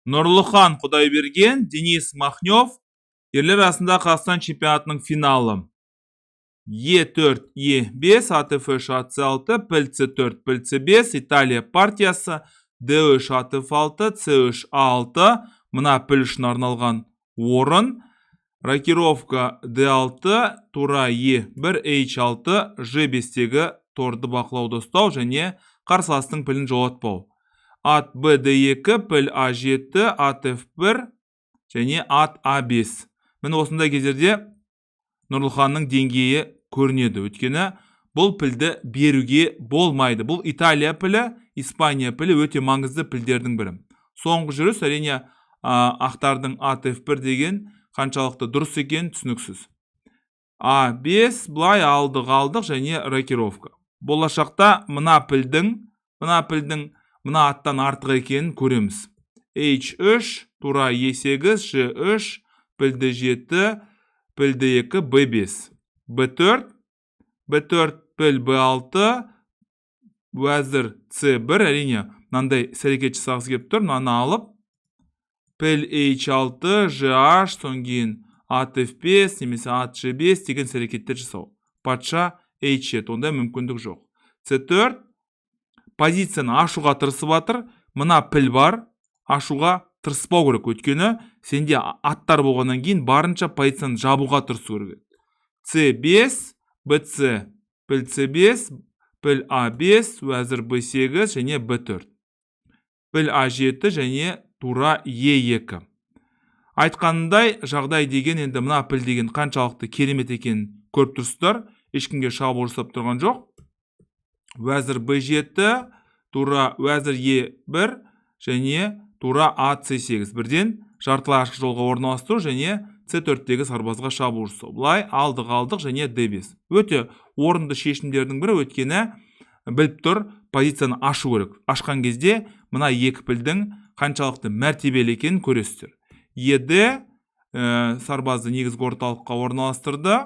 Нұрлыхан Құдайберген, Денис Махнев, ерлер арасында Қазақстан чемпионатының финалы. Е4, Е5, ат F3, ат С6, піл С4, піл С5, Италия партиясы, Д3, ат F6, С3, А6, мына піл үшін арналған орын, рокировка Д6, тура Е1, H6, Ж5-тегі торды бақылауда ұстау және қарсыластың пілін жолатпау. Ат Б Д2, піл А7, ат F1 және ат А5. Міне, осындай кездерде Нұрлыханның деңгейі көрінеді, өйткені бұл пілді беруге болмайды. Бұл Италия пілі, Испания пілі, өте маңызды пілдердің бірі. Соңғы жүріс, әрине, ақтардың ат F1 деген қаншалықты дұрыс екенін түсініксіз. А5, былай алдық, алдық және рокировка. Болашақта мына пілдің мына аттан артық екенін көреміз. H3, тура E8, G3, піл D7, піл D2, B5, B4, B4, піл B6, уәзір C1. Әрине, мынандай іс әрекет жасағысы келіп тұр. Мынаны алып, піл H6, GH, содан кейін ат F5 немесе ат G5 деген іс әрекеттер жасау. Патша H7, ондай мүмкіндік жоқ. C4, позицияны ашуға тырысып жатыр. Мына піл бар, ашуға тырыспау керек, өйткені сенде аттар болғаннан кейін барынша позицияны жабуға тырысу керек. C5, BC, піл C5, піл A5, уәзір B8 және B4, піл A7 және тура E2. Айтқанындай, жағдай деген енді мына піл деген қаншалықты керемет екенін көріп тұрсыздар, ешкімге шабуыл жасап тұрған жоқ. Уәзір B7, тура уәзір E1 және тура А С8, бірден жартылай ашық жолға орналастыру және С4-тегі сарбазға шабуыл жасау. Былай алдық, алдық және Д5, өте орынды шешімдердің бірі, өйткені біліп тұр, позицияны ашу керек. Ашқан кезде мына екі пілдің қаншалықты мәртебелі екенін көресіздер. Ед сарбазды негізгі орталыққа орналастырды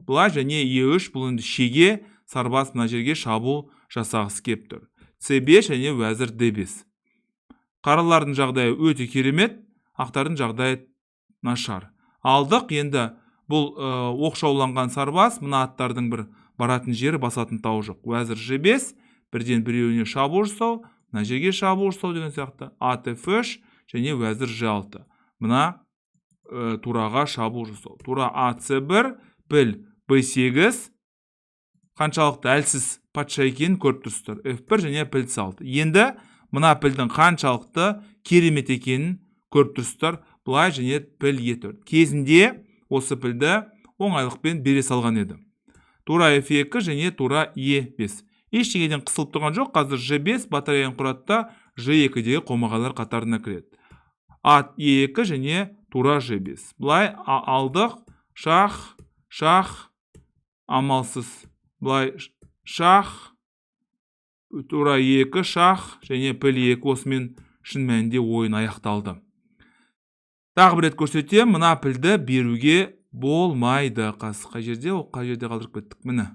былай және Е3. Бұл енді шеге, сарбаз мына жерге шабуыл жасағысы келіп тұр. С5 және уәзір Д5. Қаралардың жағдайы өте керемет, ақтардың жағдайы нашар. Алдық. Енді бұл оқшауланған сарбаз, мына аттардың бір баратын жері, басатын тауы жоқ. Уәзір Ж5, бірден біреуіне шабуыл жасау, мына жерге шабуыл жасау деген сияқты. Ат F3 және уәзір Ж6, мына тураға шабуыл жасау. Тура А С1, піл Б8, қаншалықты әлсіз патша екенін көріп тұрсыздар. F1 және піл С6. Енді мына пілдің қаншалықты керемет екенін көріп тұрсыздар. Былай және піл Е4. Кезінде осы пілді оңайлықпен бере салған еді. Тура F2 және тура Е5. Ештеңеден қысылып тұрған жоқ. Қазір Ж5, батареяны құрады да, Ж2-дегі қомағайлар қатарына кіреді. Ат Е2 және тура Ж5. Былай алдық, шах, шах, амалсыз. Былай шах, тура 2, шах және піл 2. Осымен шын мәнінде ойын аяқталды. Тағы бір рет көрсетемін, мына пілді беруге болмайды. Қас қай жерде ол, қай жерде қалдырып кеттік? Міне,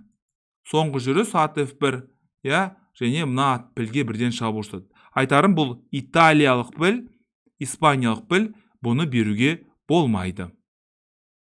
соңғы жүріс ат F1, иә, және мына ат пілге бірден шабуыл жасады. Айтарым, бұл италиялық піл, испаниялық піл, бұны беруге болмайды.